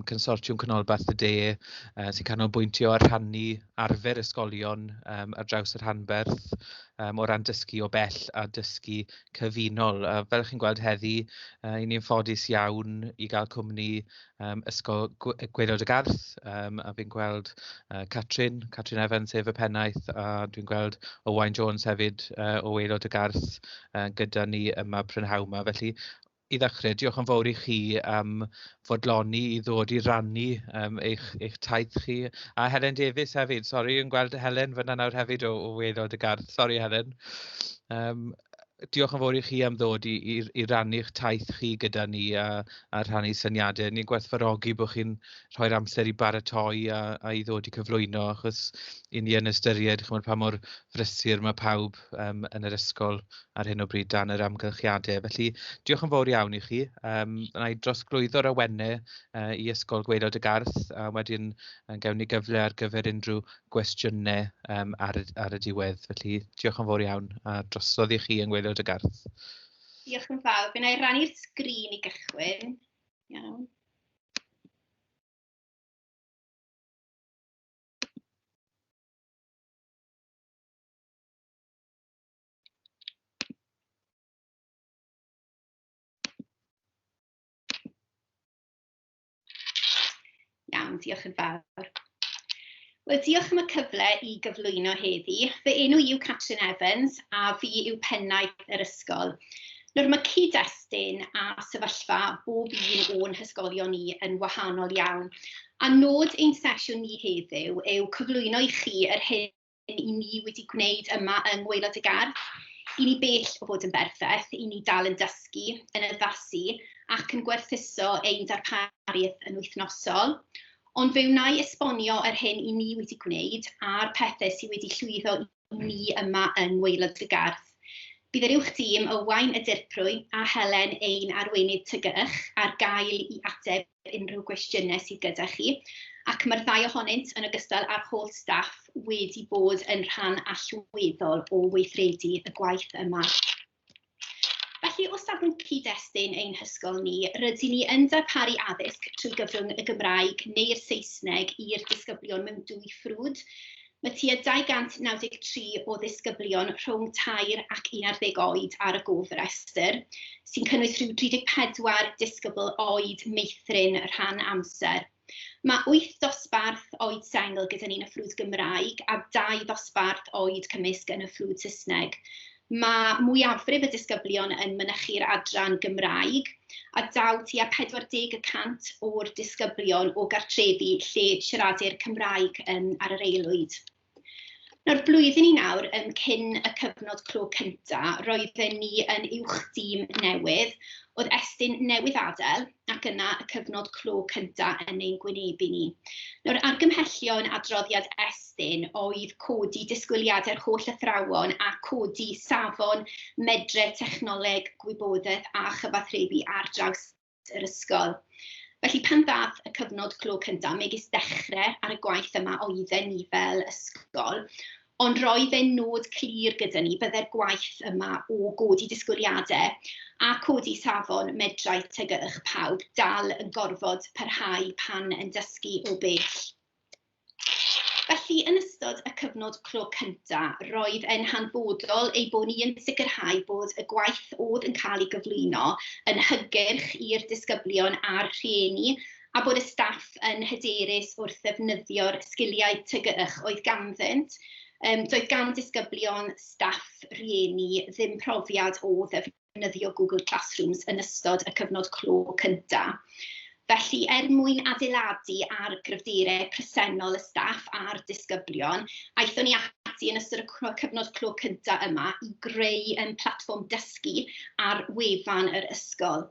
Consortiwm Canolbarth y De sy'n canolbwyntio ar rhannu arfer ysgolion ar draws y rhanbarth o ran dysgu o bell a dysgu cyfunol. A fel chi'n gweld heddi, 'y ni'n ffodus iawn i gael cwmni Ysgol Gwaelod y Garth, a fi'n gweld Catrin, Catrin Evans, sef y pennaeth, a dwi'n gweld Owain Jones hefyd o Waelod y Garth gyda ni yma prynhawn 'ma. Felly i ddechrau, diolch yn fawr i chi am fodloni i ddod i rannu eich eich taith chi. A Helen Davies hefyd, sori, yn gweld Helen fan'na nawr hefyd o Waelod y Garth. Sori Helen. Diolch yn fawr i chi am ddod i rannu'ch taith chi gyda ni a rhannu syniadau. Ni'n gwerthfawrogi bod chi'n rhoi'r amser i baratoi a i ddod i cyflwyno, achos 'y ni yn ystyried, chimod, pa mor frysur mae pawb yn yr ysgol ar hyn o bryd dan yr amgylchiadau. Felly, diolch yn fawr iawn i chi. Wna i drosglwyddo'r awenau i Ysgol Gwaelod y Garth, a wedyn gawn ni gyfle ar gyfer unrhyw gwestiynau ar y diwedd. Felly, diolch yn fawr iawn, a drosodd i chi yng Ngwaelod y Garth. Diolch yn fawr. Fe wna i rannu'r sgrin i gychwyn. Iawn. Iawn, diolch yn fawr. Wel, diolch am y cyfle i gyflwyno heddi. Fy enw i yw Catrin Evans a fi yw pennaeth yr ysgol. Nawr, mae cyd-destun a sefyllfa bob un o'n hysgolion ni yn wahanol iawn. A nod ein sesiwn ni heddiw yw cyflwyno i chi yr hyn i ni wedi gwneud yma yng Ngwaelod y Garth. I ni bell o fod yn berffaith, i ni dal yn dysgu, yn addasu ac yn gwerthuso ein darpariaeth yn wythnosol. Ond fe wna i esbonio yr hyn i ni wedi gwneud a'r pethau sydd wedi llwyddo i ni yma yng Ngwaelod y Garth. Bydd yr uwch dîm, Owain y Dirprwy a Helen ein arweinydd TGYch, ar gael i ateb unrhyw gwestiynau sydd gyda chi, ac mae'r ddau ohonynt, yn ogystal â'r holl staff, wedi bod yn rhan allweddol o weithredu y gwaith yma. Felly, o safbwynt cyd-destun ein hysgol ni, rydyn ni yn darparu addysg trwy gyfrwng y Gymraeg neu'r Saesneg i'r disgyblion mewn dwy ffrwd. Mae tua 293 o ddisgyblion rhwng tair ac 11 oed ar y gofrestr, sy'n cynnwys rhyw 34 disgybl oed meithrin rhan amser. Mae wyth dosbarth oed sengl gyda ni yn y ffrwd Gymraeg a dau ddosbarth oed cymysg yn y ffrwd Saesneg. Mae mwyafrif y disgyblion yn mynychu'r adran Gymraeg, a daw tua 40 y cant o'r disgyblion o gartrefi lle siaradir Cymraeg ar yr aelwyd. Nawr, blwyddyn i nawr, cyn y cyfnod clo cynta, roedden ni yn uwch dîm newydd, oedd Estyn newydd adael, ac yna y cyfnod clo cynta yn ein gwynebu ni. Nawr, argymhellion adroddiad Estyn oedd codi disgwyliadau'r holl athrawon a codi safon medre technoleg, gwybodaeth a chyfathrebu ar draws yr ysgol. Felly pan ddaeth y cyfnod clo cyntaf, megis dechrau ar y gwaith yma oedden ni fel ysgol, ond roedd e'n nod clir gyda ni, bydde'r gwaith yma o godi disgwyliadau a codi safon medrau TGYch pawb dal yn gorfod parhau pan yn dysgu o bell. Felly, yn ystod y cyfnod clo cynta, roedd e'n hanfodol ei bod ni yn sicrhau bod y gwaith oedd yn cael ei gyflwyno yn hygyrch i'r disgyblion a'r rhieni, a bod y staff yn hyderus wrth ddefnyddio'r sgiliau TGYch oedd ganddynt. Doedd gan disgyblion, staff, rhieni ddim profiad o ddefnyddio Google Classrooms yn ystod y cyfnod clo cynta. Felly, er mwyn adeiladu ar gryfderau presennol y staff a'r disgyblion, aethon ni ati yn ystod y cyfnod clo cynta yma i greu platfform dysgu ar wefan yr ysgol.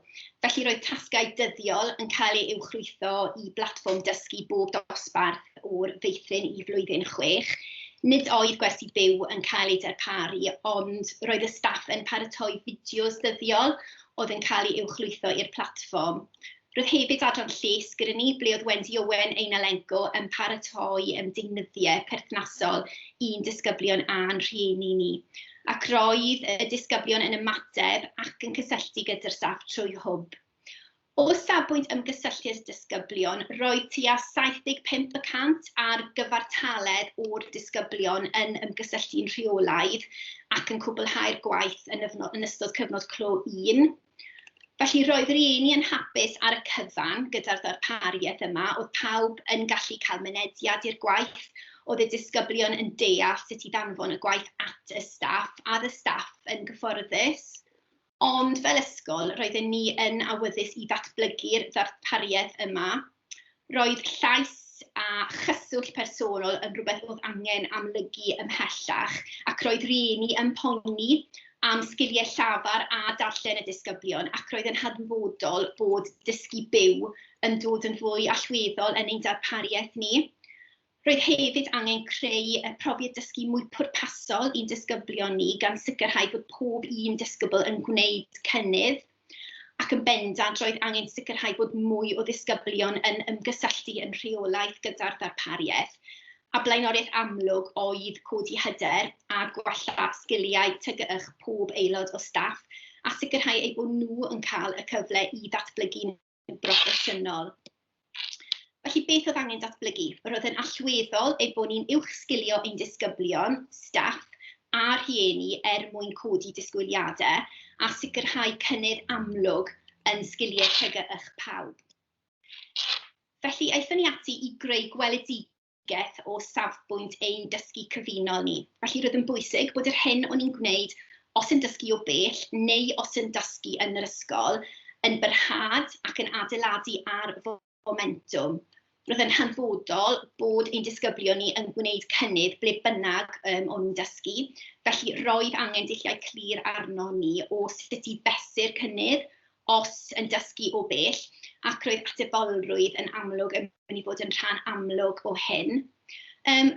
Felly roedd tasgau dyddiol yn cael eu uwchlwytho i blatfform dysgu bob dosbarth o'r feithrin i flwyddyn 6. Nid oedd gwersi byw yn cael eu darparu, ond roedd y staff yn paratoi fideos dyddiol oedd yn cael eu uwchlwytho i'r platfform. Roedd hefyd adran lles gyda ni, ble oedd Wendy Owen ein Alenco yn paratoi deunyddiau perthnasol i'n disgyblion a'n rhieni ni. Ac roedd y disgyblion yn ymateb ac yn cysylltu gyda'r staff trwy hwb. O safbwynt ymgysylltu'r disgyblion, roedd tua 75% ar gyfartaledd o'r disgyblion yn ymgysylltu'n rheolaidd ac yn cwblhau'r gwaith yn ystod cyfnod clo 1. Felly roedd rhieni yn hapus ar y cyfan gyda'r ddarpariaeth yma, oedd pawb yn gallu cael mynediad i'r gwaith, oedd y disgyblion yn deall sut i ddanfon y gwaith at y staff, a oedd y staff yn gyfforddus. Ond fel ysgol, roedden ni yn awyddus i ddatblygu'r ddarpariaeth yma. Roedd llais a chyswllt personol yn rhywbeth oedd angen amlygu ymhellach, ac roedd rhieni yn poeni am sgiliau llafar a darllen y disgyblion, ac roedd yn hanfodol bod dysgu byw yn dod yn fwy allweddol yn ein darpariaeth ni. Roedd hefyd angen creu y profiad dysgu mwy pwrpasol i'n disgyblion ni, gan sicrhau bod pob un disgybl yn gwneud cynnydd. Ac yn bendant, roedd angen sicrhau bod mwy o ddisgyblion yn ymgysylltu yn rheolaidd gyda'r ddarpariaeth. A blaenoriaeth amlwg oedd codi hyder a gwella sgiliau TGYch pob aelod o staff, a sicrhau eu bod nhw yn cael y cyfle i ddatblygu'n broffesiynol. Felly beth oedd angen datblygu? Roedd yn allweddol ei bod ni'n uwchsgilio ein disgyblion, staff a rhieni er mwyn codi disgwyliadau a sicrhau cynnydd amlwg yn sgiliau TGYch pawb. Felly aethon ni ati i greu gweledigaeth o safbwynt ein dysgu cyfunol ni. Felly roedd yn bwysig bod yr hyn o'n i'n gwneud os yn dysgu o bell neu os yn dysgu yn yr ysgol yn barhad ac yn adeiladu ar momentwm. Roedd yn hanfodol bod ein disgyblion ni yn gwneud cynnydd ble bynnag o'n nhw'n dysgu. Felly roedd angen dulliau clir arno ni o sut i fesur cynnydd os yn dysgu o bell, ac roedd atebolrwydd yn amlwg yn mynd i fod yn rhan amlwg o hyn.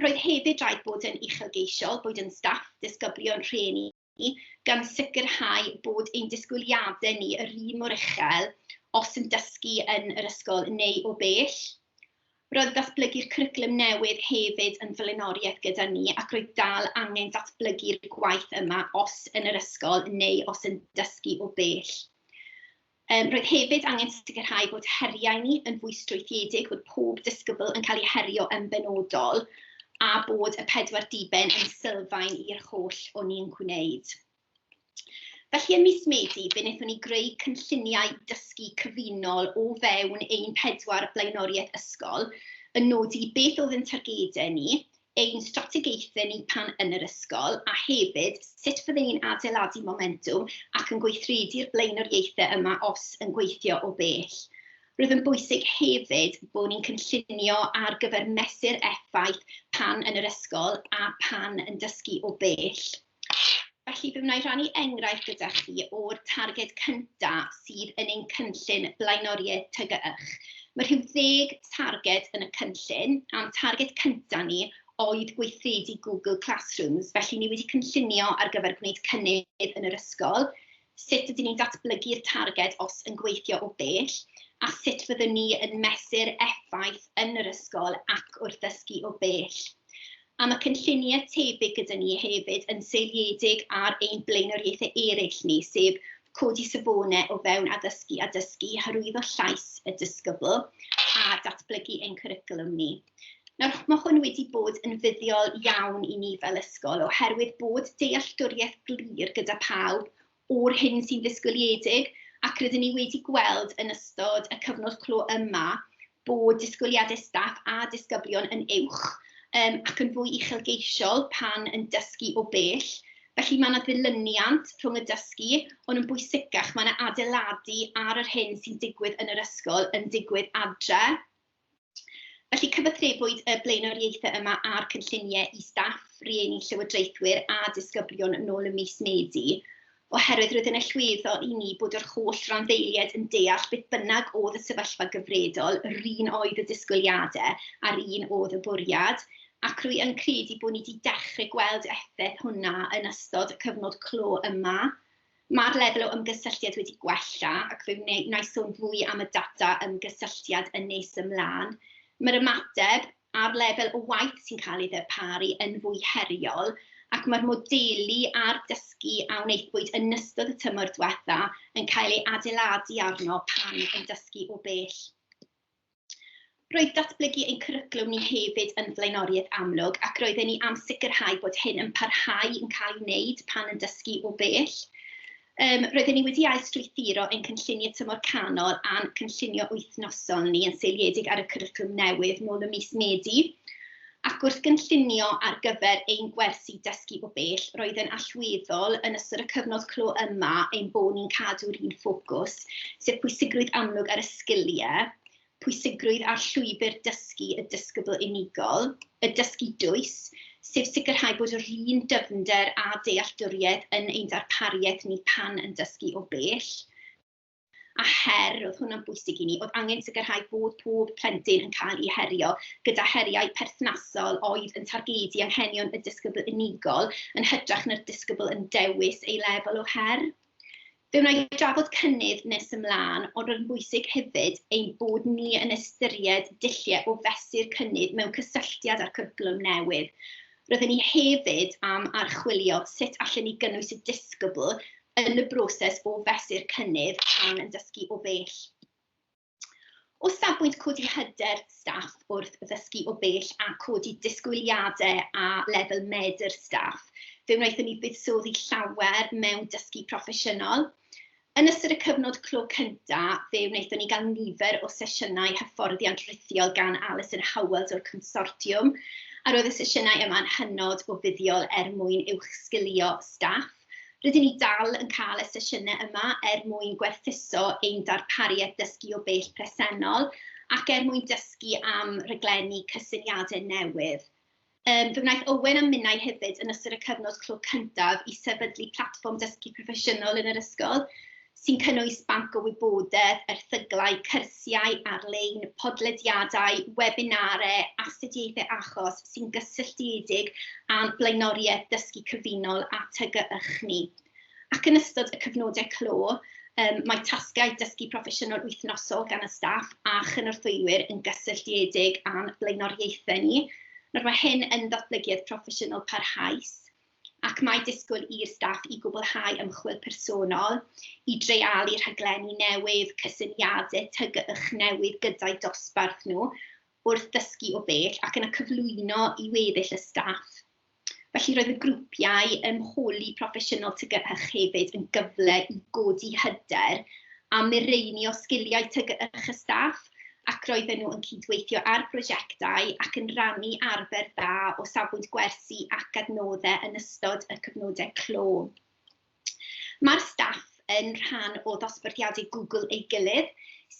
Roedd hefyd rhaid bod yn uchelgeisiol, boed yn staff, disgyblion, rhieni, gan sicrhau bod ein disgwyliadau ni yr un mor uchel os yn dysgu yn yr ysgol neu o bell. Roedd datblygu'r cwricwlwm newydd hefyd yn flaenoriaeth gyda ni, ac roedd dal angen datblygu'r gwaith yma os yn yr ysgol neu os yn dysgu o bell. Roedd hefyd angen sicrhau bod heriau ni yn fwy strwythuredig, bod pob disgybl yn cael ei herio yn benodol, a bod y 4 diben yn sylfaen i'r holl o'n i'n gwneud. Felly ym mis Medi, fe wnaethon ni greu cynlluniau dysgu cyfunol o fewn ein 4 blaenoriaeth ysgol, yn nodi beth oedd yn targedau ni, ein strategaethau ni pan yn yr ysgol, a hefyd sut fydden ni'n adeiladu momentwm ac yn gweithredu'r blaenoriaethau yma os yn gweithio o bell. Roedd yn bwysig hefyd bod ni'n cynllunio ar gyfer mesur effaith pan yn yr ysgol a pan yn dysgu o bell. Felly fe wna i rannu enghraifft gyda chi o'r targed cyntaf sydd yn ein cynllun blaenoriaeth TGYch. Mae rhyw 10 targed yn y cynllun, a'n targed cyntaf ni oedd gweithredu Google Classrooms. Felly ni wedi cynllunio ar gyfer gwneud cynnydd yn yr ysgol, sut ydyn ni'n datblygu'r targed os yn gweithio o bell, a sut fyddwn ni yn mesur effaith yn yr ysgol ac wrth ddysgu o bell. A mae cynlluniau tebyg gyda ni hefyd yn seiliedig ar ein blaenoriaethau eraill ni, sef codi safonau o fewn addysgu a dysgu, hyrwyddo llais y disgybl a datblygu ein cwricwlwm ni. Nawr, mae hwn wedi bod yn fuddiol iawn i ni fel ysgol oherwydd bod dealltwriaeth glir gyda pawb o'r hyn sy'n ddisgwyliedig, ac rydyn ni wedi gweld yn ystod y cyfnod clo yma bod disgwyliadau staff a disgyblion yn uwch ac yn fwy uchelgeisiol pan yn dysgu o bell. Felly mae yna ddilyniant rhwng y dysgu, ond yn bwysicach mae yna adeiladu ar yr hyn sy'n digwydd yn yr ysgol yn digwydd adre. Felly cyfathrebwyd y blaenoriaethau yma a'r cynlluniau i staff, rhieni, llywodraethwyr a disgyblion nôl ym mis Medi, oherwydd roedd yn allweddol i ni bod yr holl randdeiliaid yn deall beth bynnag oedd y sefyllfa gyfredol, yr un oedd y disgwyliadau a'r un oedd y bwriad, ac rwy yn credu bod ni wedi dechrau gweld effaith hwnna yn ystod y cyfnod clo yma. Mae'r lefel o ymgysylltiad wedi gwella, ac fe wna i sôn fwy am y data ymgysylltiad yn nes ymlaen. Mae'r ymateb a'r lefel o waith sy'n cael ei ddarparu yn fwy heriol, Ac mae'r modelu a'r dysgu a wnaethpwyd yn ystod y tymor diwetha yn cael ei adeiladu arno pan yn dysgu o bell. Roedd datblygu ein cwricwlwm ni hefyd yn flaenoriaeth amlwg ac roedden ni am sicrhau bod hyn yn parhau yn cael ei wneud pan yn dysgu o bell. Roedden ni wedi ailstrwythuro ein cynlluniau tymor canol a'n cynllunio wythnosol ni yn seiliedig ar y cwricwlwm newydd nôl ym mis Medi. Ac wrth gynllunio ar gyfer ein gwersi dysgu o bell, roedd yn allweddol yn ystod y cyfnod clo yma ein bod ni'n cadw'r un ffocws, sef pwysigrwydd amlwg ar y sgiliau, pwysigrwydd ar llwybr dysgu y disgybl unigol, y dysgu dwys, sef sicrhau bod yr un dyfnder a dealltwriaeth yn ein darpariaeth ni pan yn dysgu o bell. A her, oedd hwnna'n bwysig i ni, oedd angen sicrhau bod pob plentyn yn cael ei herio gyda heriau perthnasol oedd yn targedu anghenion y disgybl unigol yn hytrach na'r disgybl yn dewis ei lefel o her. Fe wna i drafod cynnydd nes ymlaen, ond roedd yn bwysig hefyd ein bod ni yn ystyried dulliau o fesur cynnydd mewn cysylltiad â'r cwricwlwm newydd. Roedden ni hefyd am archwilio sut allen ni gynnwys y disgybl yn y broses o fesur cynnydd pan yn dysgu o bell. O safbwynt codi hyder staff wrth ddysgu o bell a codi disgwyliadau a lefel medr staff, fe wnaethon ni buddsoddi llawer mewn dysgu proffesiynol. Yn ystod y cyfnod clo cyntaf, fe wnaethon ni gael nifer o sesiynau hyfforddiant rhithiol gan Alison Howells o'r consortiwm, a roedd y sesiynau yma'n hynod o fuddiol er mwyn uwchsgilio staff. Rydyn ni dal yn cael y sesiynau yma er mwyn gwerthuso ein darpariaeth dysgu o bell presennol ac er mwyn dysgu am raglenni cysyniadau newydd. Fe wnaeth Owen a minnau hefyd yn ystod y cyfnod clo cyntaf i sefydlu platfform dysgu proffesiynol yn yr ysgol sy'n cynnwys banc o wybodaeth, erthyglau, cyrsiau ar-lein, podlediadau, webinarau, astudiaethau achos sy'n gysylltiedig â'n blaenoriaeth dysgu cyfunol a TGYCH ni. Ac yn ystod y cyfnodau clo, mae tasgau dysgu proffesiynol wythnosol gan y staff a chynorthwywyr yn gysylltiedig â'n blaenoriaethau ni. Nawr mae hyn yn ddatblygiad proffesiynol parhaus, ac mae disgwyl i'r staff i gwblhau ymchwil personol, i dreialu rhaglenni newydd, cysyniadau TGYCH newydd gyda'i dosbarth nhw wrth ddysgu o bell ac yna cyflwyno i weddill y staff. Felly roedd y grwpiau ymholi proffesiynol TGYCH hefyd yn gyfle i godi hyder a mireinio sgiliau TGYCH y staff, ac roedden nhw yn cydweithio ar brosiectau ac yn rannu arfer dda o safbwynt gwersi ac adnoddau yn ystod y cyfnodau clo. Mae'r staff yn rhan o ddosbarthiadau Google ei gilydd,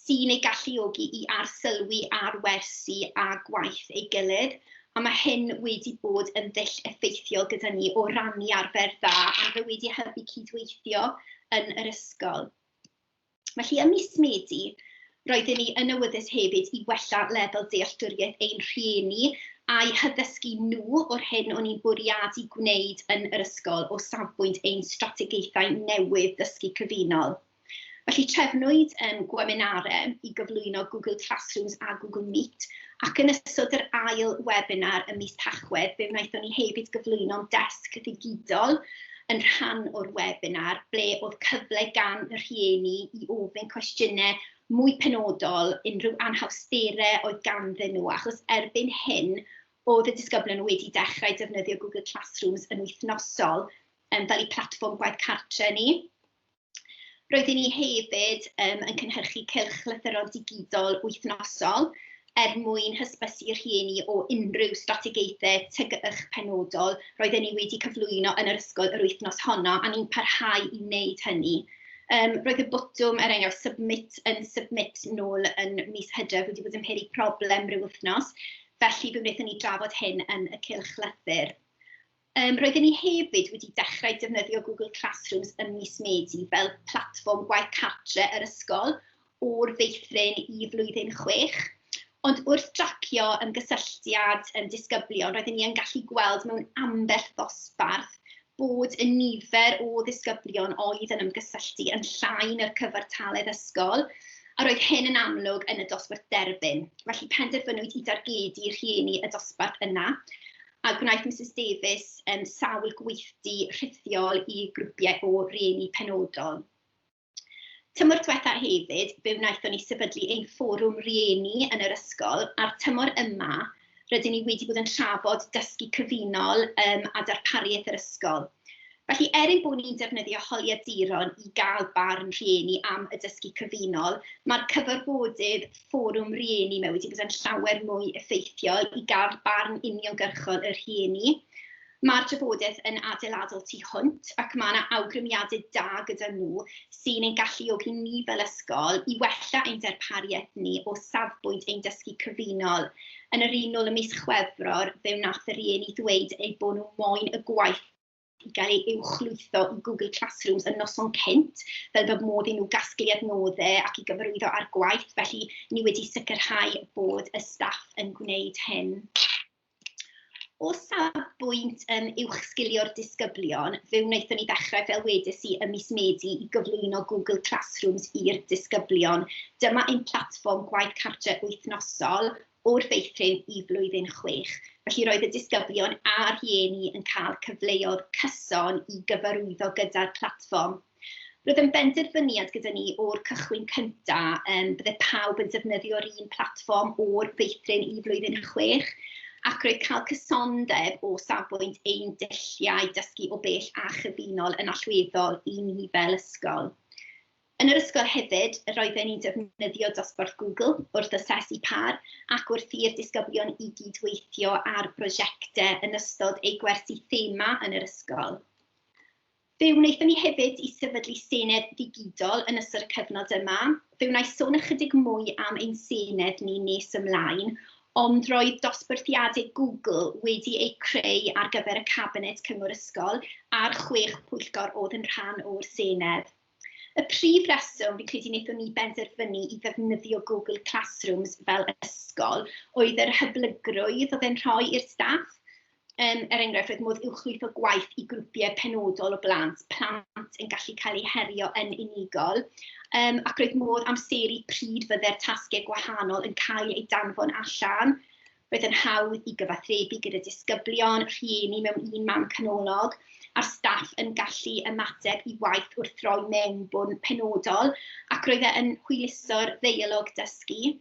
sy'n eu galluogi i arsylwi ar wersi a gwaith ei gilydd, a mae hyn wedi bod yn ddull effeithiol gyda ni o rannu arfer dda a fe wedi hybu cydweithio yn yr ysgol. Felly ym mis Medi, roedden ni yn awyddus hefyd i wella lefel dealltwriaeth ein rhieni a'i hyddysgu nhw o'r hyn o'n i'n bwriadu gwneud yn yr ysgol o safbwynt ein strategaethau newydd dysgu cyfunol. Felly trefnwyd gweminarau i gyflwyno Google Classrooms a Google Meet, ac yn ystod yr ail webinar ym mis Tachwedd, fe wnaethon ni hefyd gyflwyno'n desg ddigidol yn rhan o'r webinar, ble oedd cyfle gan y rhieni i ofyn cwestiynau mwy penodol, unrhyw anhawsterau oedd ganddyn nhw, achos erbyn hyn oedd y disgyblion wedi dechrau defnyddio Google Classrooms yn wythnosol fel eu platfform gwaith cartre ni. Roedden ni hefyd yn cynhyrchu cylchlythyron digidol wythnosol er mwyn hysbysu rhieni o unrhyw strategaethau TGYCH penodol roedden ni wedi cyflwyno yn yr ysgol yr wythnos honno, a ni'n parhau i wneud hynny. Roedd y botwm, er enghraifft, submit yn submit nôl yn mis Hydref wedi bod yn peri problem rhyw wythnos, felly fe wnaethon ni drafod hyn yn y cylchlythyr. Roedden ni hefyd wedi dechrau defnyddio Google Classrooms ym mis Medi fel platfform gwaith cartre yr ysgol o'r feithrin i flwyddyn 6. Ond wrth dracio ymgysylltiad yn disgyblion, roedden ni yn gallu gweld mewn ambell ddosbarth bod y nifer o ddisgyblion oedd yn ymgysylltu yn llai na'r cyfartaledd ysgol, a roedd hyn yn amlwg yn y dosbarth derbyn. Felly penderfynwyd i dargedu rhieni y dosbarth yna, A gwnaeth Mrs Davies sawl gweithdy rhithiol i grwpiau o rieni penodol. Tymor diwetha hefyd, fe wnaethon ni sefydlu ein fforwm rieni yn yr ysgol, a'r tymor yma rydyn ni wedi bod yn trafod dysgu cyfunol a darpariaeth yr ysgol. Felly, er ein bod ni'n defnyddio holiaduron i gael barn rhieni am y dysgu cyfunol, mae'r cyfarfodydd fforwm rieni yma wedi bod yn llawer mwy effeithiol i gael barn uniongyrchol y rhieni. Mae'r drafodaeth yn adeiladol tu hwnt ac mae yna awgrymiadau da gyda nhw sy'n ein galluogi ni fel ysgol i wella ein darpariaeth ni o safbwynt ein dysgu cyfunol. Yn yr un nôl ym mis Chwefror, fe wnaeth y rieni ddweud eu bod nhw moyn y gwaith i gael ei uwchlwytho i Google Classrooms y noson cynt, fel bod modd i nhw gasglu adnoddau ac i gyfarwyddo ar gwaith. Felly, ni wedi sicrhau bod y staff yn gwneud hyn. O safbwynt uwchsgilio'r disgyblion, fe wnaethon ni ddechrau, fel wedes i, ym mis Medi i gyflwyno Google Classrooms i'r disgyblion. Dyma ein platfform gwaith cartre wythnosol o'r feithrin i flwyddyn 6. Felly roedd y disgyblion a'r rhieni yn cael cyfleoedd cyson i gyfarwyddo gyda'r platfform. Roedd yn benderfyniad gyda ni o'r cychwyn cyntaf, bydde pawb yn defnyddio'r un platfform o'r feithrin i flwyddyn 6, ac roedd cael cysondeb o safbwynt ein dulliau dysgu o bell a chyfunol yn allweddol i ni fel ysgol. Yn yr ysgol hefyd, roedden ni'n defnyddio dosbarth Google wrth asesu par ac wrth i'r disgyblion i gydweithio ar brosiectau yn ystod eu gwersi thema yn yr ysgol. Fe wnaethon ni hefyd i sefydlu senedd ddigidol yn ystod y cyfnod yma. Fe wnaeth sôn ychydig mwy am ein senedd ni nes ymlaen, ond roedd dosbarthiadau Google wedi eu creu ar gyfer y Cabinet Cyngor Ysgol a'r 6 pwyllgor oedd yn rhan o'r senedd. Y prif reswm fi'n credu wnaethon ni benderfynu i ddefnyddio Google Classrooms fel ysgol oedd yr hyblygrwydd oedd e'n rhoi i'r staff. Er enghraifft, roedd modd uwchlwytho gwaith i grwpiau penodol o blant, plant yn gallu cael eu herio yn unigol, ac roedd modd amseru pryd fydde'r tasgau gwahanol yn cael eu danfon allan. Roedd yn hawdd i gyfathrebu gyda disgyblion, rhieni mewn un man canolog, a'r staff yn gallu ymateb i waith wrth roi mewnbwn penodol, ac roedd e yn hwyluso'r ddeialog dysgu.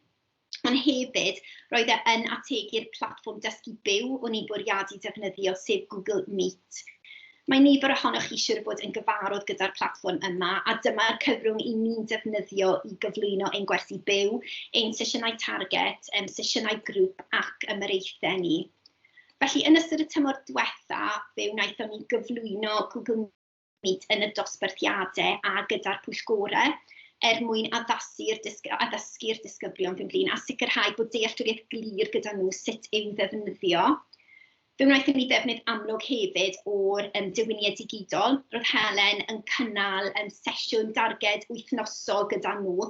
Ond hefyd, roedd e yn ategu'r platfform dysgu byw o'n i'n bwriadu defnyddio, sef Google Meet. Mae nifer ohonoch chi siŵr o fod yn gyfarwydd gyda'r platfform yma, a dyma'r cyfrwng i ni'n defnyddio i gyflwyno ein gwersi byw, ein sesiynau target, sesiynau grŵp ac ymyraethau ni. Felly, yn ystod y tymor diwetha, fe wnaethon ni gyflwyno Google Meet yn y dosbarthiadau a gyda'r pwyllgorau, er mwyn addasu'r addysgu'r disgyblion fi'n blin a sicrhau bod dealltwriaeth glir gyda nhw sut i'w ddefnyddio. Fe wnaethon ni ddefnydd amlwg hefyd o'r dewiniau digidol. Roedd Helen yn cynnal sesiwn darged wythnosol gyda nhw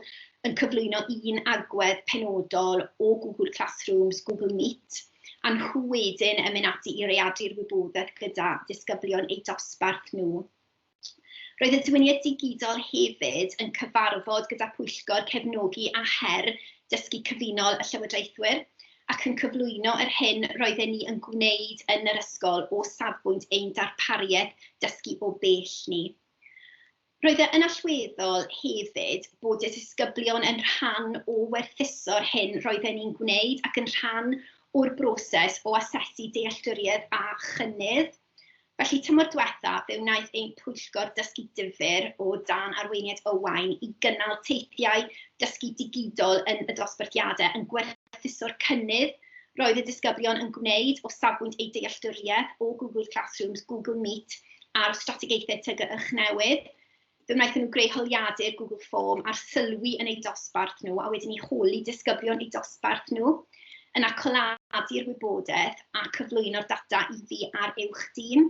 yn cyflwyno un agwedd penodol o Google Classrooms, Google Meet, a nhw wedyn yn mynd ati i readu'r wybodaeth gyda disgyblion eu dosbarth nhw. Roedd y diwyniad digidol hefyd yn cyfarfod gyda pwyllgor cefnogi a her dysgu cyfunol y llywodraethwyr ac yn cyflwyno yr hyn roedden ni yn gwneud yn yr ysgol o safbwynt ein darpariaeth dysgu o bell ni. Roedd e yn allweddol hefyd bod y disgyblion yn rhan o werthuso'r hyn roedden ni'n gwneud ac yn rhan o'r broses o asesu dealltwriaeth a chynnydd. Felly, tymor diwetha, fe wnaeth ein pwyllgor dysgu difyr o dan arweiniad Owain i gynnal teithiau dysgu digidol yn y dosbarthiadau yn gwerthuso'r cynnydd roedd y disgyblion yn gwneud o safbwynt eu dealltwriaeth o Google Classrooms, Google Meet a'r strategaethau TGYch newydd. Fe wnaethon nhw greu holiadur Google Form a'r sylwi yn eu dosbarth nhw a wedyn i holi disgyblion eu dosbarth nhw. Yna coladu'r wybodaeth a cyflwyno'r data i fi a'r uwch dîm.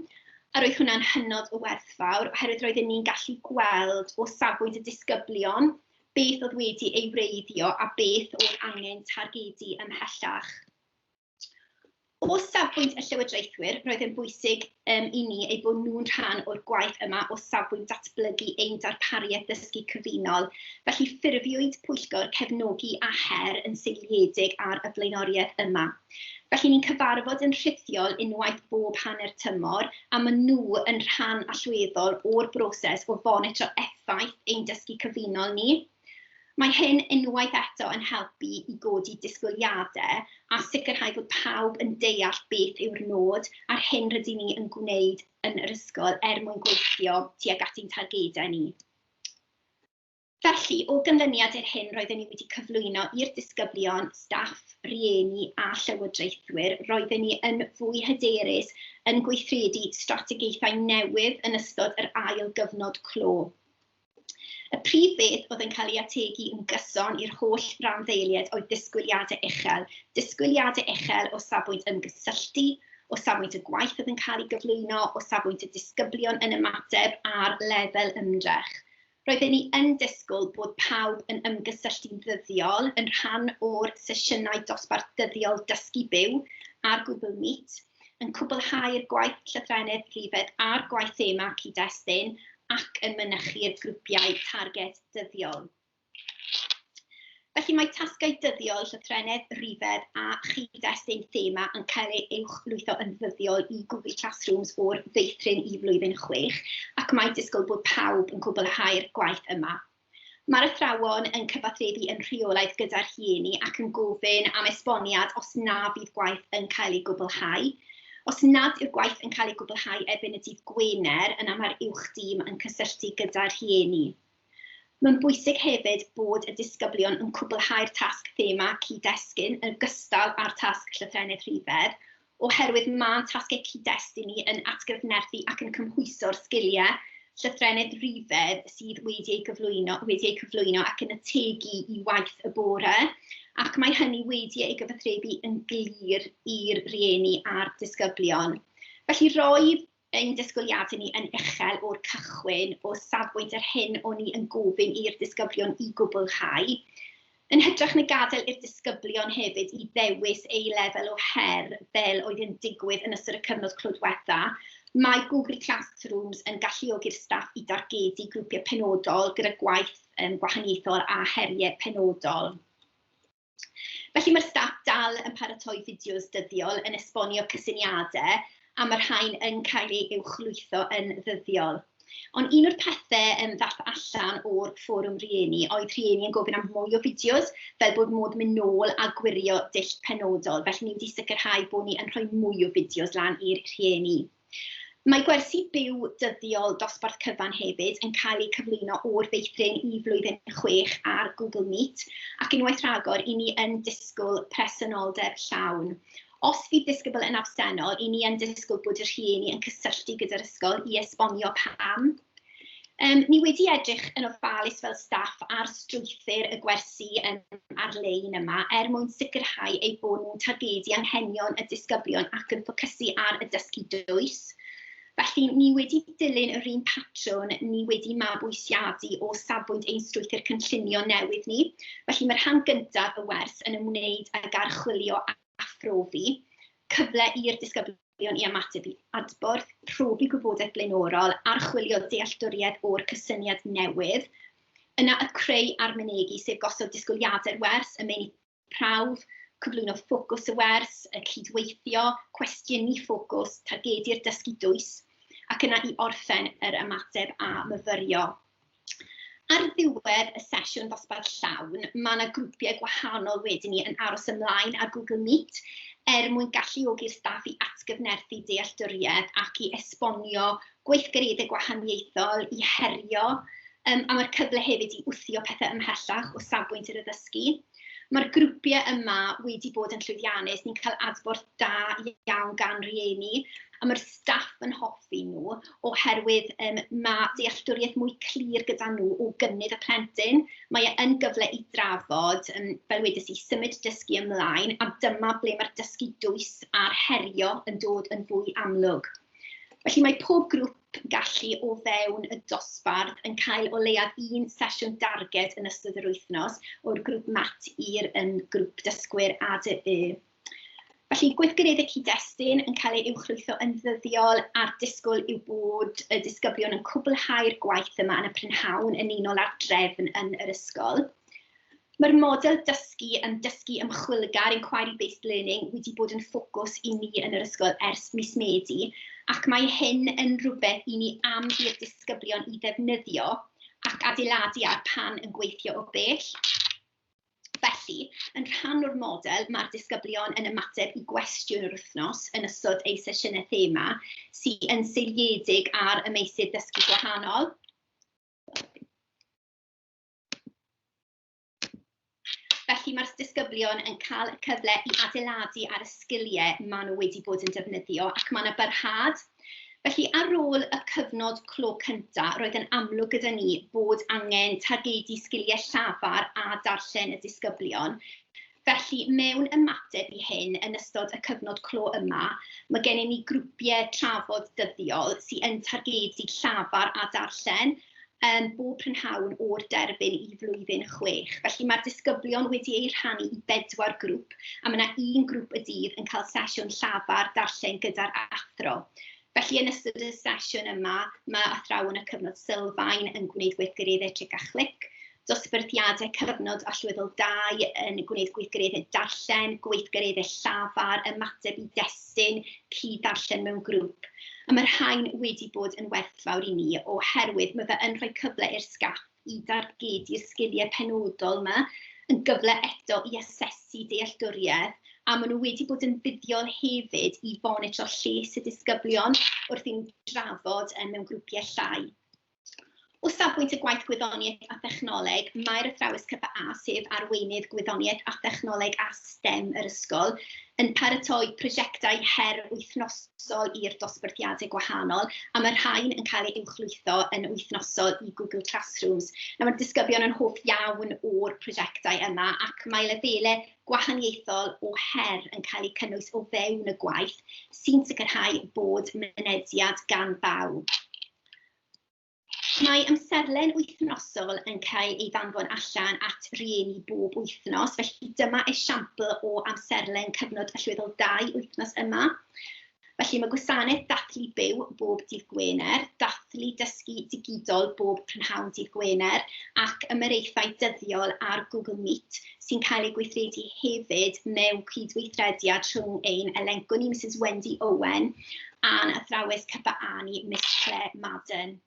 A roedd hwnna'n hynod o werthfawr, oherwydd roedden ni'n gallu gweld o safbwynt y disgyblion beth oedd wedi ei wreiddio a beth oedd angen targedu ymhellach. O safbwynt y llywodraethwyr, roedd yn bwysig i ni eu bod nhw'n rhan o'r gwaith yma o safbwynt datblygu ein darpariaeth ddysgu cyfunol. Felly ffurfiwyd pwyllgor cefnogi a her yn seiliedig ar y flaenoriaeth yma. Felly ni'n cyfarfod yn rhithiol unwaith bob hanner tymor, a maen nhw yn rhan allweddol o'r broses o fonitro effaith ein dysgu cyfunol ni. Mae hyn unwaith eto yn helpu i godi disgwyliadau a sicrhau bod pawb yn deall beth yw'r nod a'r hyn rydyn ni yn gwneud yn yr ysgol er mwyn gweithio tuag at ein targedau ni. Felly, o ganlyniad i'r hyn roedden ni wedi cyflwyno i'r disgyblion, staff, rieni a llywodraethwyr, roedden ni yn fwy hyderus yn gweithredu strategaethau newydd yn ystod yr ail gyfnod clo. Y prif beth oedd yn cael ei ategu yn gyson i'r holl randdeiliaid oedd disgwyliadau uchel. Disgwyliadau uchel o safbwynt ymgysylltu, o safbwynt y gwaith oedd yn cael ei gyflwyno, o safbwynt y disgyblion yn ymateb a'r lefel ymdrech. Roedden ni yn disgwyl bod pawb yn ymgysylltu'n ddyddiol yn rhan o'r sesiynau dosbarth dyddiol dysgu byw ar Google Meet, yn cwblhau'r gwaith llythrennedd, rhifedd a'r gwaith thema cyd-destun, ac yn mynychu'r grwpiau targed dyddiol. Felly mae tasgau dyddiol, llythrennedd, rhifedd a chyd-destun thema yn cael eu uwchlwytho yn ddyddiol i Google Classrooms o'r feithrin i flwyddyn 6, ac mae disgwyl bod pawb yn cwblhau'r gwaith yma. Mae'r athrawon yn cyfathrebu yn rheolaidd gyda'r rhieni ac yn gofyn am esboniad os na fydd gwaith yn cael ei gwblhau. Os nad yw'r gwaith yn cael ei gwblhau erbyn y dydd Gwener, yna mae'r uwch dîm yn cysylltu gyda'r rhieni. Mae'n bwysig hefyd bod y disgyblion yn cwblhau'r tasg thema cyd-destun yn ogystal â'r tasg llythrennedd rhifedd, oherwydd mae tasgau cyd-destun ni yn atgyfnerthu ac yn cymhwyso'r sgiliau llythrennedd rhifedd sydd wedi eu cyflwyno ac yn ategu i waith y bore, ac mae hynny wedi ei gyfathrebu yn glir i'r rhieni a'r disgyblion. Felly roedd ein disgwyliadau ni yn uchel o'r cychwyn o safbwynt yr hyn o'n ni yn gofyn i'r disgyblion i gwblhau, yn hytrach na gadael i'r disgyblion hefyd i ddewis eu lefel o her fel oedd yn digwydd yn ystod y cyfnod clo diwetha. Mae Google Classrooms yn galluogi'r staff i dargedu grwpiau penodol gyda gwaith gwahaniaethol a heriau penodol. Felly mae'r staff dal yn paratoi fideos dyddiol yn esbonio cysyniadau, a mae'r rhain yn cael eu uwchlwytho yn ddyddiol. Ond un o'r pethau ddath allan o'r fforwm rhieni oedd rhieni yn gofyn am mwy o fideos, fel bod modd mynd nôl a gwirio dull penodol. Felly ni wedi sicrhau bod ni yn rhoi mwy o fideos lan i'r rhieni. Mae gwersi byw dyddiol dosbarth cyfan hefyd yn cael eu cyflwyno o'r feithrin i flwyddyn 6 ar Google Meet, ac unwaith rhagor, i ni yn disgwyl presenoldeb llawn. Os fydd disgybl yn absennol, i ni yn disgwyl bod y rhieni yn cysylltu gyda'r ysgol i esbonio pam. Ni wedi edrych yn ofalus fel staff ar strwythur y gwersi ar-lein yma er mwyn sicrhau eu bod nhw'n targedu anghenion y disgyblion ac yn ffocysu ar y dysgu dwys. Felly, ni wedi dilyn yr un patrwn ni wedi mabwysiadu o safbwynt ein strwythur cynllunio newydd ni. Felly, mae'r rhan gyntaf y wers yn ymwneud ag archwilio a phrofi, cyfle i'r disgyblion i ymateb i adborth, profi gwybodaeth blaenorol, archwilio dealltwriaeth o'r cysyniad newydd, yna y creu a'r mynegi, sef gosod disgwyliadau'r wers, y meini prawf, cyflwyno ffocws y wers, y cydweithio, cwestiynu ffocws, targedu'r dysgu dwys, ac yna i orffen yr ymateb a myfyrio. Ar ddiwedd y sesiwn ddosbarth llawn, mae yna grwpiau gwahanol wedyn ni yn aros ymlaen ar Google Meet er mwyn galluogi'r staff i atgyfnerthu dealltwriaeth ac i esbonio gweithgareddau gwahaniaethol, i herio, a mae'r cyfle hefyd i wthio pethau ymhellach o safbwynt yr addysgu. Mae'r grwpiau yma wedi bod yn llwyddiannus, ni'n cael adborth da iawn gan rieni, a mae'r staff yn hoffi nhw oherwydd mae dealltwriaeth mwy clir gyda nhw o gynnydd y plentyn. Mae e yn gyfle i drafod, fel wedes i, symud dysgu ymlaen, a dyma ble mae'r dysgu dwys a'r herio yn dod yn fwy amlwg. Felly mae pob grŵp gallu o fewn y dosbarth yn cael o leiaf un sesiwn darged yn ystod yr wythnos o'r grŵp mat i'r grŵp dysgwyr ADY. Felly, gweithgareddau cyd-destun yn cael eu uwchlwytho yn ddyddiol, a'r disgwyl yw bod y disgyblion yn cwblhau'r gwaith yma yn y prynhawn yn unol â'r drefn yn yr ysgol. Mae'r model dysgu yn dysgu ymchwilgar, inquiry-based learning, wedi bod yn ffocws i ni yn yr ysgol ers mis Medi, ac mae hyn yn rhywbeth i ni am i'r disgyblion i ddefnyddio ac adeiladu ar pan yn gweithio o bell. Felly, yn rhan o'r model, mae'r disgyblion yn ymateb i gwestiwn yr wythnos yn ystod eu sesiynau thema sy'n yn seiliedig ar y meysydd dysgu gwahanol. Felly mae'r disgyblion yn cael y cyfle i adeiladu ar y sgiliau maen nhw wedi bod yn defnyddio, ac mae yna barhad. Felly ar ôl y cyfnod clo cyntaf, roedd yn amlwg gyda ni bod angen targedu sgiliau llafar a darllen y disgyblion. Felly mewn ymateb i hyn yn ystod y cyfnod clo yma, mae gennym ni grwpiau trafod dyddiol sydd yn targedu llafar a darllen bob prynhawn o'r derbyn i flwyddyn 6. Felly mae'r disgyblion wedi eu rhannu i 4 grŵp, a mae yna un grŵp y dydd yn cael sesiwn llafar darllen gyda'r athro. Felly yn ystod y sesiwn yma, mae athrawon y cyfnod sylfaen yn gwneud gweithgareddau tric a chlic, dosbarthiadau cyfnod allweddol 2 yn gwneud gweithgareddau darllen, gweithgareddau llafar, ymateb i destun, cyd-ddarllen mewn grŵp. A mae'r rhain wedi bod yn werthfawr i ni oherwydd mae fe yn rhoi cyfle i'r staff i dargedu'r sgiliau penodol yma, yn gyfle eto i asesu dealltwriaeth, a maen nhw wedi bod yn fuddiol hefyd i fonitro lles y disgyblion wrth i nhw drafod mewn grwpiau llai. O safbwynt y gwaith gwyddoniaeth a thechnoleg, mae'r athrawes CPA, sef arweinydd gwyddoniaeth a thechnoleg a STEM yr ysgol, yn paratoi prosiectau her wythnosol i'r dosbarthiadau gwahanol, a mae'r rhain yn cael eu uwchlwytho yn wythnosol i Google Classrooms. Nawr, mae'r disgyblion yn hoff iawn o'r prosiectau yma, ac mae lefelau gwahaniaethol o her yn cael eu cynnwys o fewn y gwaith sy'n sicrhau bod mynediad gan bawb. Mae amserlen wythnosol yn cael ei ddanfon allan at rieni bob wythnos, felly dyma esiampl o amserlen cyfnod allweddol 2 wythnos yma. Felly mae gwasanaeth dathlu byw bob dydd Gwener, dathlu dysgu digidol bob prynhawn dydd Gwener, ac ymyraethau dyddiol ar Google Meet sy'n cael eu gweithredu hefyd mewn cydweithrediad rhwng ein elenco ni, Mrs Wendy Owen, a'n athrawes CPA ni, Miss Claire Madden.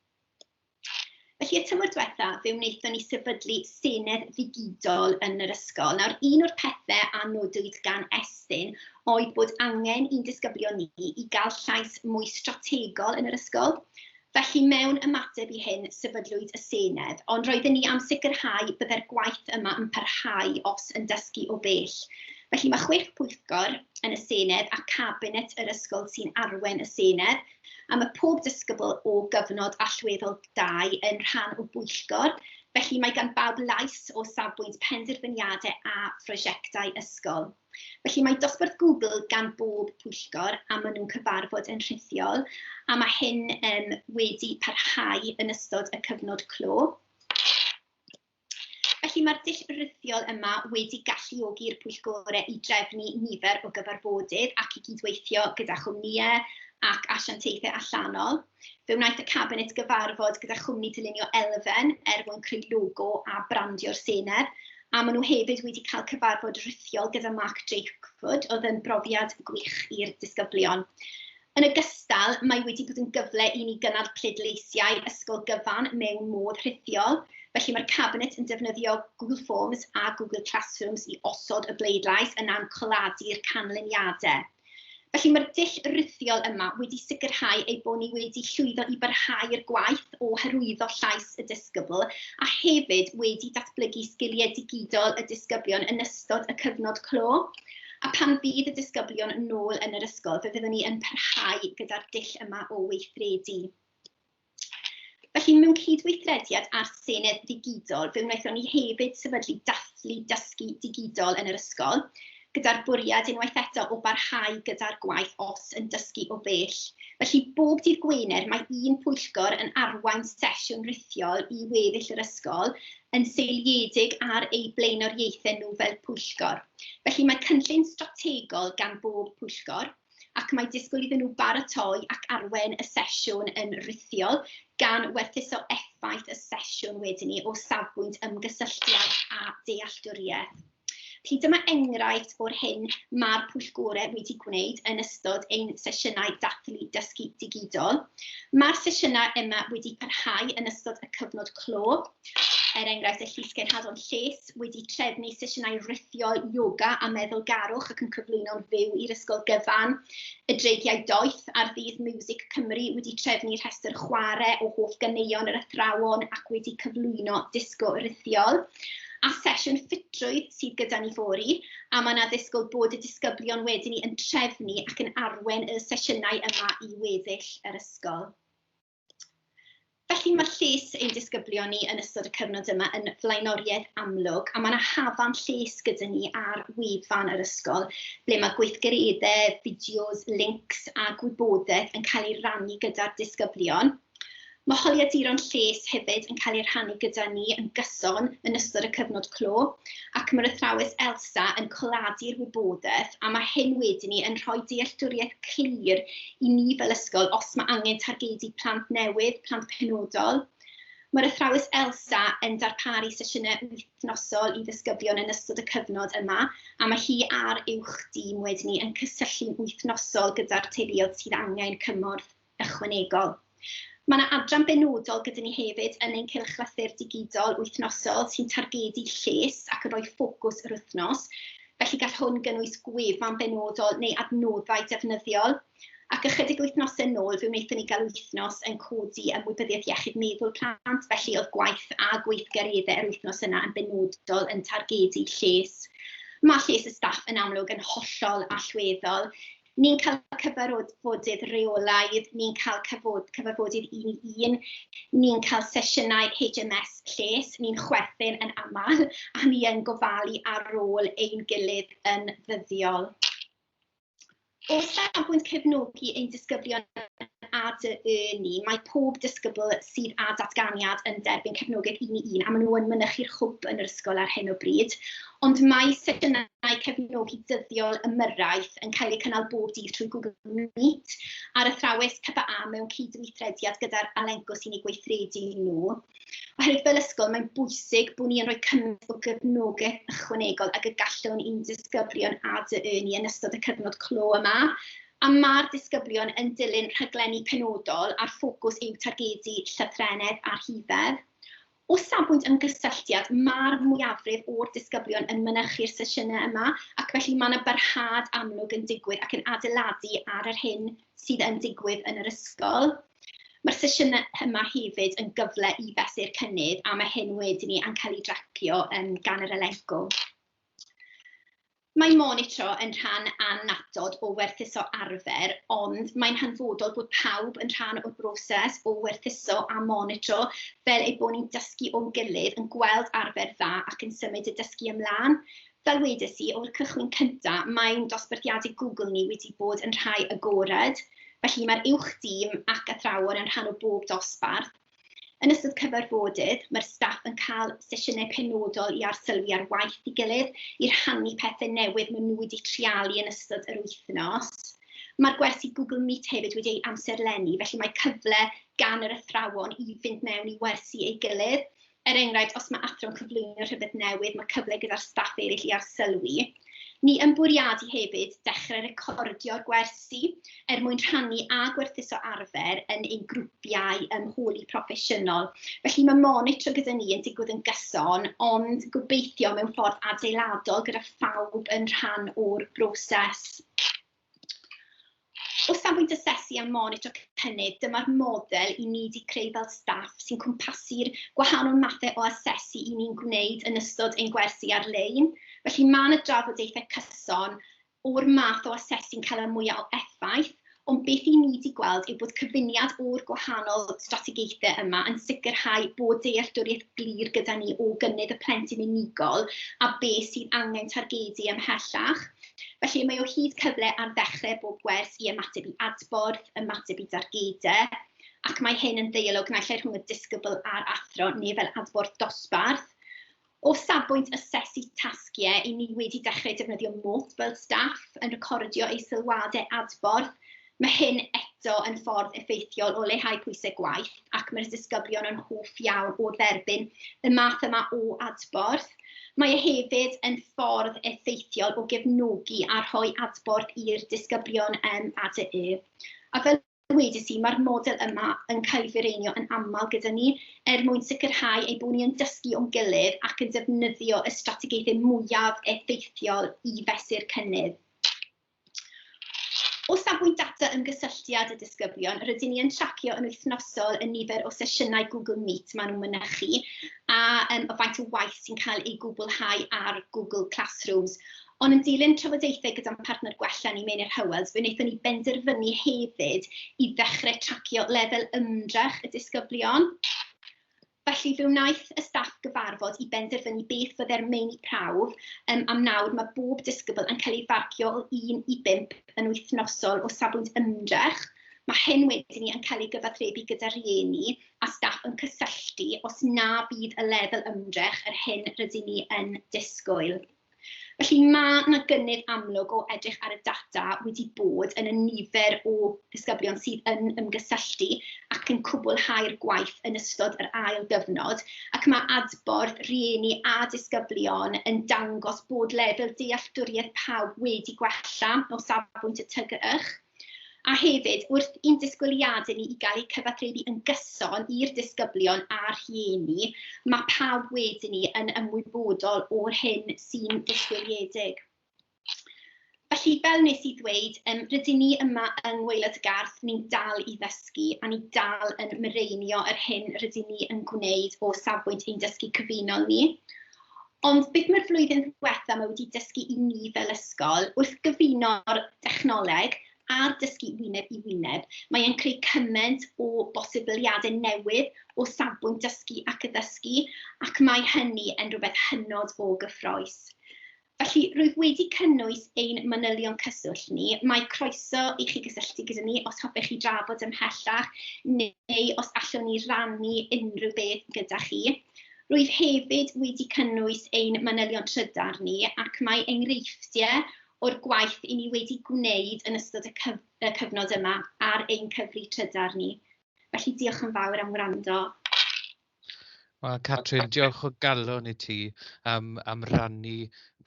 Felly, y tymor diwetha, fe wnaethon ni sefydlu senedd ddigidol yn yr ysgol. Nawr, un o'r pethau a nodwyd gan Estyn oedd bod angen i'n disgyblion ni i gael llais mwy strategol yn yr ysgol. Felly, mewn ymateb i hyn, sefydlwyd y senedd, ond roedden ni am sicrhau byddai'r gwaith yma yn parhau os yn dysgu o bell. Felly, mae 6 pwyllgor yn y senedd a cabinet yr ysgol sy'n arwain y senedd, a mae pob disgybl o gyfnod allweddol 2 yn rhan o bwyllgor, felly mae gan bawb lais o safbwynt penderfyniadau a phrosiectau ysgol. Felly mae dosbarth Google gan bob pwyllgor a maen nhw'n cyfarfod yn rhithiol, a mae hyn wedi parhau yn ystod y cyfnod clo. Felly mae'r dull rhithiol yma wedi galluogi'r pwyllgorau i drefnu nifer o gyfarfodydd ac i gydweithio gyda chwmnïau ac asiantaethau allanol. Fe wnaeth y cabinet gyfarfod gyda chwmni dylunio Elfen er mwyn creu logo a brandio'r senedd, a maen nhw hefyd wedi cael cyfarfod rhithiol gyda Mark Drakeford, oedd yn brofiad gwych i'r disgyblion. Yn ogystal, mae wedi bod yn gyfle i ni gynnal pleidleisiau ysgol gyfan mewn modd rhithiol. Felly mae'r cabinet yn defnyddio Google Forms a Google Classrooms i osod y bleidlais yna'n coladu'r canlyniadau. Felly mae'r dull rhithiol yma wedi sicrhau ei bod ni wedi llwyddo i barhau'r gwaith o hyrwyddo llais y disgybl a hefyd wedi datblygu sgiliau digidol y disgyblion yn ystod y cyfnod clo. A pan fydd y disgyblion yn ôl yn yr ysgol, fe fyddwn ni yn parhau gyda'r dull yma o weithredu. Felly, mewn cydweithrediad â'r Senedd Ddigidol, fe wnaethon ni hefyd sefydlu dathlu dysgu digidol yn yr ysgol. gyda'r bwriad unwaith eto o barhau gyda'r gwaith os yn dysgu o bell. Felly bob dydd Gwener mae un pwyllgor yn arwain sesiwn rithiol i weddill yr ysgol yn seiliedig ar eu blaenoriaethau nhw fel pwyllgor. Felly mae cynllun strategol gan bob pwyllgor ac mae disgwyl iddyn nhw baratoi ac arwain y sesiwn yn rithiol gan werthuso effaith y sesiwn wedyn ni o safbwynt ymgysylltiad a dealltwriaeth. Felly dyma enghraifft o'r hyn mae'r pwyllgorau wedi gwneud yn ystod ein sesiynau dathlu dysgu digidol. Mae'r sesiynau yma wedi parhau yn ystod y cyfnod clo. Er enghraifft, y Llys Genhadon Lles wedi trefnu sesiynau rithiol yoga a meddylgarwch ac yn cyflwyno'n fyw i'r ysgol gyfan. Y Dreigiau Doeth ar ddydd Miwsig Cymru wedi trefnu rhestr chwarae o hoff ganeuon yr athrawon ac wedi cyflwyno disgo rithiol. A sesiwn ffitrwydd sydd gyda ni fory, a mae yna ddisgwyl bod y disgyblion wedyn ni yn trefnu ac yn arwain y sesiynau yma i weddill yr ysgol. Felly mae lles ein disgyblion ni yn ystod y cyfnod yma yn flaenoriaeth amlwg, a mae yna hafan lles gyda ni ar wefan yr ysgol, ble mae gweithgareddau, fideos, links a gwybodaeth yn cael ei rannu gyda'r disgyblion. Mae holiaduron lles hefyd yn cael eu rhannu gyda ni yn gyson yn ystod y cyfnod clo, ac mae'r athrawes Elsa yn coladu'r wybodaeth, a mae hyn wedyn ni yn rhoi dealltwriaeth clir i ni fel ysgol os mae angen targedu plant newydd, plant penodol. Mae'r athrawes Elsa yn darparu sesiynau wythnosol i ddisgyblion yn ystod y cyfnod yma, a mae hi a'r uwch dîm wedyn ni yn cysylltu'n wythnosol gyda'r teuluoedd sydd angen cymorth ychwanegol. Mae yna adran benodol gyda ni hefyd yn ein cylchlythyr digidol wythnosol sy'n targedu lles ac yn rhoi ffocws yr wythnos. Felly gall hwn gynnwys gwefan benodol neu adnoddau defnyddiol. Ac ychydig wythnosau nôl, fe wnaethon ni gael wythnos yn codi ymwybyddiaeth iechyd meddwl plant, felly oedd gwaith a gweithgareddau yr wythnos yna yn benodol yn targedu lles. Mae lles y staff yn amlwg yn hollol allweddol. Ni'n cael cyfarfodydd rheolaidd, ni'n cael cyfarfodydd un i un, ni'n cael sesiynau HMS lles, ni'n chwerthin yn aml, a ni yn gofalu ar ôl ein gilydd yn ddyddiol. O safbwynt cefnogi ein disgyblion ADY ni, mae pob disgybl sydd â datganiad yn derbyn cefnogaeth un i un, a maen nhw yn mynychu'r hwb yn yr ysgol ar hyn o bryd. Ond mae sesiynau cefnogi dyddiol ymyrraeth yn cael eu cynnal bob dydd trwy Google Meet, a'r athrawes PPA mewn cydweithrediad gyda'r Alenco sy'n eu gweithredu nhw. Oherwydd fel ysgol, mae'n bwysig bod ni yn rhoi cymaint o gefnogaeth ychwanegol ag y gallwn i'n disgyblion ADY ni yn ystod y cyfnod clo yma. A mae'r disgyblion yn dilyn rhaglenni penodol a'r ffocws yw targedu llythrennedd a rhifedd. O safbwynt ymgysylltiad, mae'r mwyafrif o'r disgyblion yn mynychu'r sesiynau yma, ac felly mae yna barhad amlwg yn digwydd ac yn adeiladu ar yr hyn sydd yn digwydd yn yr ysgol. Mae'r sesiynau yma hefyd yn gyfle i fesur cynnydd, a mae hyn wedyn ni yn cael ei dracio gan yr Elenco. Mae monitro yn rhan annatod o werthuso arfer, ond mae'n hanfodol bod pawb yn rhan o'r broses o werthuso a monitro, fel ei bod ni'n dysgu o'n gilydd, yn gweld arfer dda ac yn symud y dysgu ymlaen. Fel wedes i, o'r cychwyn cyntaf, mae'n dosbarthiadau Google ni wedi bod yn rhai agored, felly mae'r uwch dîm ac athrawon yn rhan o bob dosbarth. Yn ystod cyfarfodydd, mae'r staff yn cael sesiynau penodol i arsylwi ar waith ei gilydd, i rhannu pethau newydd maen nhw wedi treialu yn ystod yr wythnos. Mae'r gwersi Google Meet hefyd wedi ei amserlennu, felly mae cyfle gan yr athrawon i fynd mewn i wersi ei gilydd. Er enghraifft, os mae athro'n cyflwyno rhywbeth newydd, mae cyfle gyda'r staff eraill i arsylwi. Ni yn bwriadu hefyd dechrau recordio'r gwersi er mwyn rhannu a gwerthuso arfer yn ein grwpiau ymholi proffesiynol. Felly mae monitro gyda ni yn digwydd yn gyson, ond gobeithio mewn ffordd adeiladol gyda phawb yn rhan o'r broses. O safbwynt asesu a monitro cynnydd, dyma'r model i ni wedi creu fel staff sy'n cwmpasu'r gwahanol mathau o asesu i ni'n gwneud yn ystod ein gwersi ar-lein. Felly mae yna drafodaethau cyson o'r math o asesu'n cael y mwyaf o effaith, ond beth i ni wedi gweld yw bod cyfuniad o'r gwahanol strategaethau yma yn sicrhau bod dealltwriaeth glir gyda ni o gynnydd y plentyn unigol a beth sydd angen targedu ymhellach. Felly mae o hyd cyfle ar ddechrau bob gwers i ymateb i adborth, ymateb i dargedau, ac mae hyn yn ddeialog naill ai rhwng y disgybl a'r athro neu fel adborth dosbarth. O safbwynt asesu tasgiau, i ni wedi dechrau defnyddio Mote fel staff yn recordio eu sylwadau adborth. Mae hyn eto yn ffordd effeithiol o leihau pwysau gwaith, ac mae'r disgyblion yn hoff iawn o dderbyn y math yma o adborth. Mae e hefyd yn ffordd effeithiol o gefnogi a rhoi adborth i'r disgyblion ADY. A fel wedes i, mae'r model yma yn cael ei fireinio yn aml gyda ni er mwyn sicrhau ein bod ni yn dysgu o'n gilydd ac yn defnyddio y strategaethau mwyaf effeithiol i fesur cynnydd. O safbwynt data ymgysylltiad y disgyblion, rydyn ni yn tracio yn wythnosol y nifer o sesiynau Google Meet maen nhw'n mynychu a y faint o waith sy'n cael ei gwblhau ar Google Classrooms. Ond yn dilyn trafodaethau gyda'n partner gwella ni, Meinir Howells, fe wnaethon ni benderfynu hefyd i ddechrau tracio lefel ymdrech y disgyblion. Felly fe wnaeth y staff gyfarfod i benderfynu beth fyddai'r meini prawf, am nawr mae bob disgybl yn cael ei farcio o 1 i 5 yn wythnosol o safbwynt ymdrech. Mae hyn wedyn ni yn cael ei gyfathrebu gyda rhieni a staff yn cysylltu os na fydd y lefel ymdrech yr hyn rydyn ni yn disgwyl. Felly mae yna gynnydd amlwg o edrych ar y data wedi bod yn y nifer o ddisgyblion sydd yn ymgysylltu ac yn cwblhau'r gwaith yn ystod yr ail gyfnod, ac mae adborth rhieni a disgyblion yn dangos bod lefel dealltwriaeth pawb wedi gwella o safbwynt y TGYch. A hefyd, wrth i'n disgwyliadau ni i gael eu cyfathrebu yn gyson i'r disgyblion a'r rhieni, mae pawb wedyn ni yn ymwybodol o'r hyn sy'n disgwyliedig. Felly, fel nes i ddweud, rydyn ni yma yng Ngwaelod y Garth, ni'n dal i ddysgu a ni dal yn mireinio yr hyn rydyn ni yn gwneud o safbwynt ein dysgu cyfunol ni. Ond beth mae'r flwyddyn ddiwetha yma wedi dysgu i ni fel ysgol, wrth gyfuno'r dechnoleg a'r dysgu wyneb i wyneb, mae e'n creu cymaint o bosibiliadau newydd o safbwynt dysgu ac addysgu, ac mae hynny yn rhywbeth hynod o gyffrous. Felly, rwyf wedi cynnwys ein manylion cyswllt ni. Mae croeso i chi gysylltu gyda ni os hoffech chi drafod ymhellach neu os allwn ni rannu unrhyw beth gyda chi. Rwyf hefyd wedi cynnwys ein manylion trydar ni, ac mae enghreifftiau o'r gwaith i ni wedi gwneud yn ystod y cyfnod yma ar ein cyfri trydar ni. Felly diolch yn fawr am wrando. Wel, Catrin, diolch o galon i ti am rannu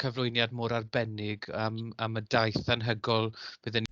cyflwyniad mor arbennig, am y daith anhygoel bydden